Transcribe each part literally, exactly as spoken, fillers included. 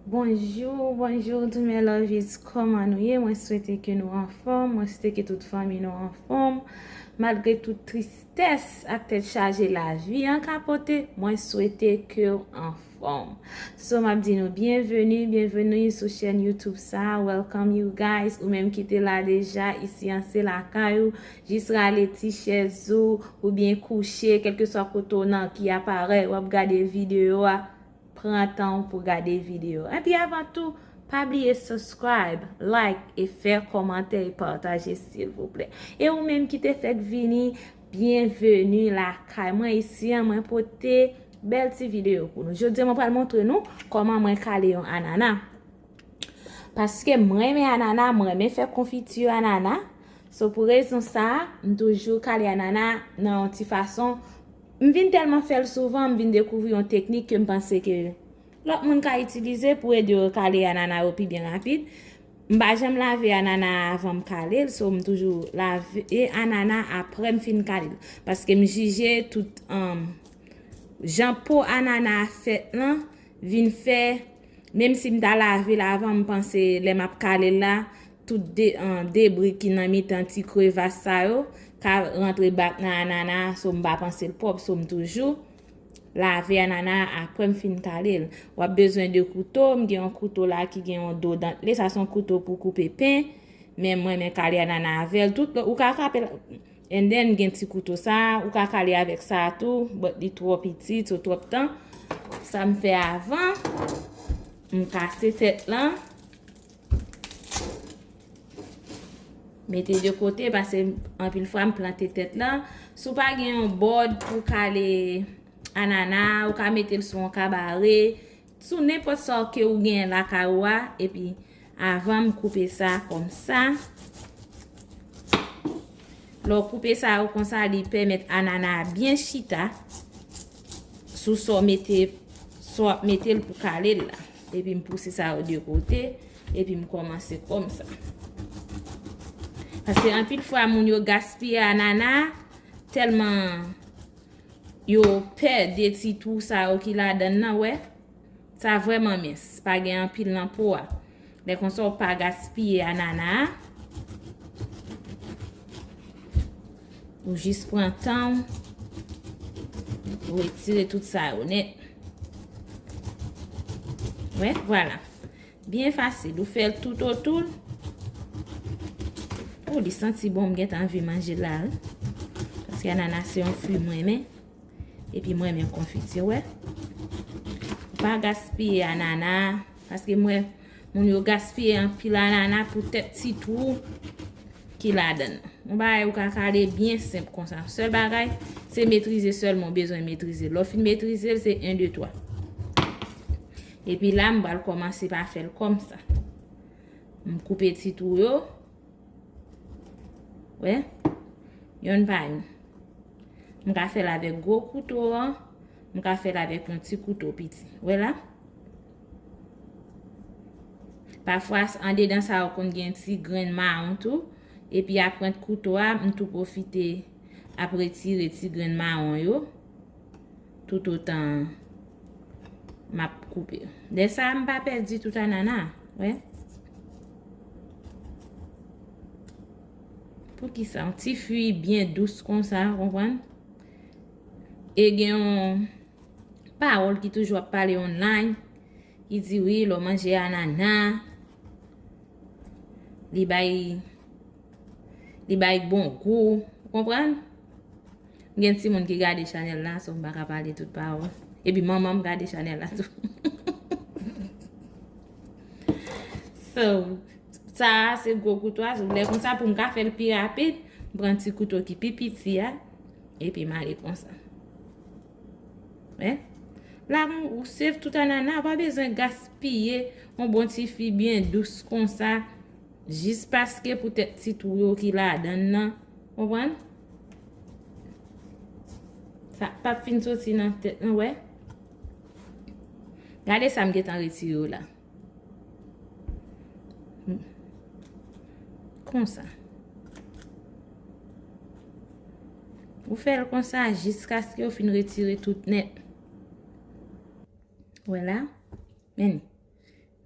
Bonjou, bonjou, tous mes lovies, kòman nou ye? Mwen swete ke nou anfòm, mwen swete ke tout fanmi nou anfòm, malgre tout tristès ak tèt chaje lavi an ka pote, mwen swete ke w anfòm. So, m ap di nou byenveni, byenveni sou chèn YouTube sa, welcome you guys, ou menm ki te la deja, isi an se lakay ou, jis rale ti chèz ou, oubyen kouche, kèlkeswa kote w nan ki aparèy w ap gade videyo a, pran tan w pou gade videyo. Epi avan tou, pa bliye subscribe, like e fè kòmantè e pataje silvouplè. E ou menm ki te fèk vini, byenveni lakay mwen. Isi an mwen pote bèl ti videyo pou nou. Jodi a mwen pral montre nou kòman mwen kale yon anana. Paske mwen renmen anana, mwen renmen fè konfiti anana. So pou rezon sa, m toujou kale anana nan yon ti fason. M vin tèlman fè l souvan, m vin dekouvri yon teknik ke m panse ke lòt moun ka itilize pou ede yo kale anana yo pi byen rapid. M pa janm lave anana a avan m kale l, so m toujou lave anana apre m fin kale l. Paske m jije tout, um, jan po anana a fèt lan vin fè, menm si m ta lave l avan, m panse lè m ap kale l la, tout de, um, debri ki nan mitan ti krevas sa yo ka rantre bak nan anana a, so m pa panse l pwòp, so m toujou lave anana a apre m fin kale l. W ap bezwen de kouto, m gen yon kouto la ki gen yon do dantle, sa se yon kouto pou koupe pen, men mwen renmen kale anana avè l. Tout lòt, ou ka kape l, and then gen ti kouto sa, ou ka kale avèk sa tou, but li twò piti, so twòp tan. Sa m fè avan, m kase tèt lan. Mete de kote, paske anpil fwa m plante tèt lan. Si w pa gen yon bòd pou kale anana, ou ka mete l sou yon kabare, sou nenpòt sa ke ou gen lakay ou a, epi avan m koupe sa kòmsa. Lè w koupe sa yo konsa, li pèmèt anana a byen chita sou sa w mete, sa w ap mete l pou kale l la. Epi m pouse sa yo de kote, epi m kòmanse kòmsa. Paske anpil fwa, moun yo gaspiye anana, tèlman yo pè de ti twou sa yo ki ladan l nan, wè. Sa vrèman mens, pa gen anpil nan po a. Lè konsa, w pa gaspiye anana a. Ou jis pran tan w, ou retire tout sa yo nèt. Wè, vwala. Byen fasil. Ou fè l toutotou l. O, li santi bon, m gentan anvi manje l la, wi. Paske anana se yon fwi mwen renmen. Epi mwen renmen konfiti, wè. Pa gaspiye anana, paske mwen, moun yo gaspiye anpil anana poutèt ti twou ki ladan l. Yon bagay ou ka kale byen senp konsa. Sèl bagay, se metrize sèlman, ou bezwen metrize. Lè w fin metrize l, se en, de, twa. Epi la, m pral kòmanse pa fè l kòmsa. M koupe ti twou yo. Wè? Yonn pa yonn. M ka fè l avèk gwo kouto an, m ka fè l avèk yon ti kouto piti. Wè la? Pafwa, andedan sa yo konn gen ti grenn mawon tou. Epi aprent kouto a, m tou pwofite ap retire ti grenn mawon yo toutotan m ap koupe. Lè sa a, m pa pèdi tout anana a, wè. Poukisa? Yon ti fwi byen dous konsa, konprann? E gen yon pawòl ki toujou ap pale online, ki di, wi, lè w manje anana, li bay, li bay bon gou, ou konprann? Gen timoun ki gade chanèl la, so m pa ka pale tout pawòl. Epi manman m gade chanèl la tou. So, sa a se gwo kouto a, so lè konsa pou m ka fè l pi rapid, m pran ti kouto ki pi piti a, epi m ale konsa. Wè? La, ou save tout anana, ou pa bezwen gaspiye yon bon ti fwi byen dous konsa. Jis paske poutèt ti twou yo ki ladan l nan. Konprann? Sa p ap fin soti nan tèt nou, wè. Gade sa m gentan retire yo la. Konsa. Ou fè l konsa jiskaske w fin retire tout nèt. Wè la. Men.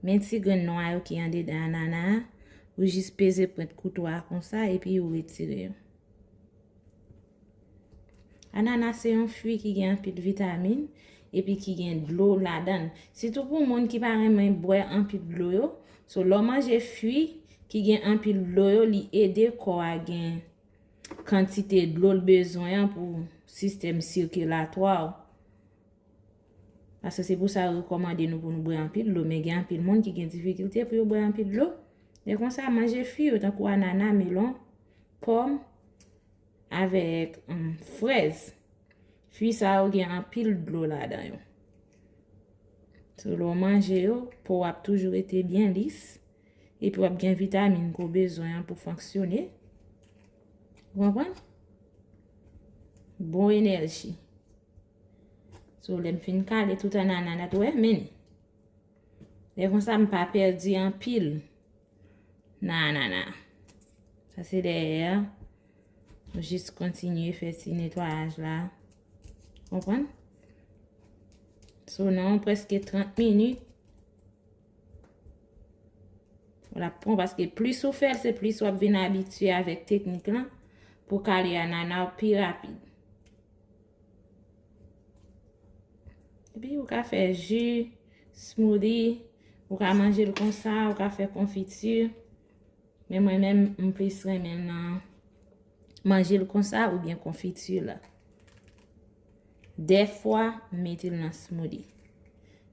Men ti grenn nwa yo ki andedan anana a, ou jis peze pwent kouto a konsa epi ou retire yo. Anana se yon fwi ki gen anpil vitamin epi ki gen dlo ladan l. Sitou pou moun ki pa renmen bwè anpil dlo yo. So, lè w manje fwi ki gen anpil dlo yo, li ede kò a gen kantite dlo l bezwen an pou sistèm sikilatwa w. Paske se pou sa yo rekòmande nou pou nou bwè anpil dlo, men gen anpil moun ki gen difikilte pou yo bwè anpil dlo. Men konsa, manje fwi yo, tankou anana, melon, pòm, avèk, um, frèz. Fwi sa yo gen anpil dlo ladan yo. So, lè w manje yo, po w ap toujou rete byen lis. Epi w ap gen vitamin ke w bezwen an pou fonksyone. Ou konprann? Bon enèji. So, lè m fin kale tout anana, n a tou wè, men. Lè konsa, m pa pèdi anpil nan anana. Sa se dèyè a. Nou jis kontinye fè ti netwayaj la. Konprann? So, nan yon prèske trant minit, w ap pran, paske plis ou fè l, se plis w ap vin abitye avèk teknik lan pou kale anana w pi rapid. Epi ou ka fè ji, smoothie, ou ka manje l konsa, ou ka fè konfiti. Men mwen menm, m plis renmen l nan manje l konsa oubyen konfiti la. Dèfwa, m mete l nan smoothie.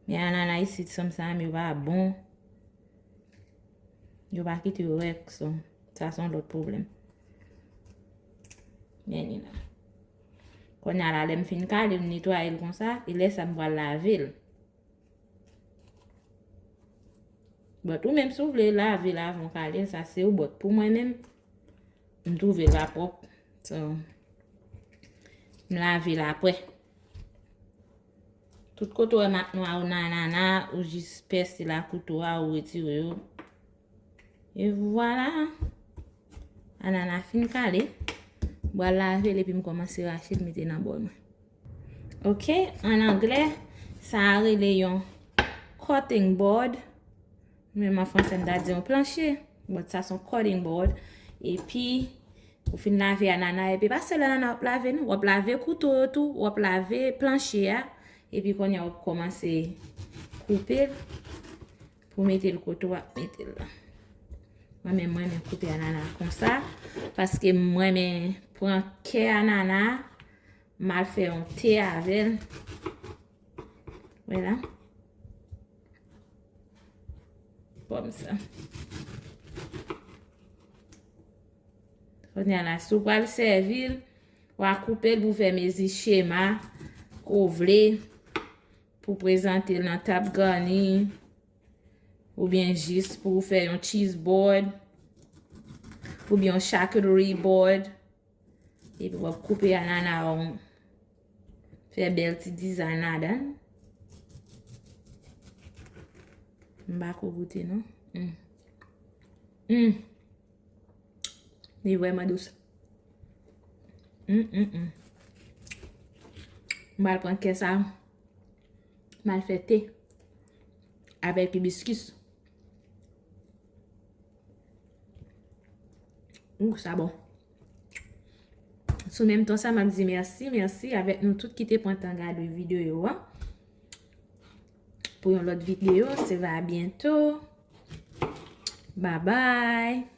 Men anana isit, sanm sa m yo pa bon. Yo pa kite yo rèk, so, sa se yon lòt pwoblèm. Men li la. Kounye a la, lè m fin kale, m netwaye l konsa, e lè sa m pral lave l. But ou menm si w vle lave l avan w kale l, sa se ou, but pou mwen menm, m twouve l pa pwòp. So, m lave l apre. Tout kote w wè mak nwa yo nan anana, ou jis pèse l ak kouto a, ou retire yo. E vwala. Anana fin kale. M pral lave l epi m kòmanse rache l mete nan bòl mwen. Ok, an anglè, sa a rele yon cutting board. Menm an fransè, m ta di yon planche. But sa se yon cutting board. Epi, ou fin lave anana, epi pa sèl anana w ap lave, non. W ap lave kouto yo tou, w ap lave planche a. Epi kounye a, w ap kòmanse koupe l pou mete l kote w ap mete l la. Mwen menm, mwen renmen koupe anana konsa, paske mwen renmen pran kè anana, m al fè yon te avè l. Wè la. Kòmsa. Kounye a la, si w pral sèvi l, w a koupe l pou fè mezi chema ke w vle, pou prezante l nan tab gani, oubyen jis pou w fè yon cheese board, oubyen yon charcuterie board. Epi w ap koupe anana w, fè bèl ti dizay ladan l. M pa ko goute, non. Mm. Mm. Li vrèman dous. Mm, mm, mm. M pral pran kè sa. M al fè te avèk ibiskis. Ou sa bon. Sou menm ton sa, m ap di mèsi, mèsi avèk nou tout ki te pran tan gade videyo a. Pou yon lòt videyo, se va byento. Babay.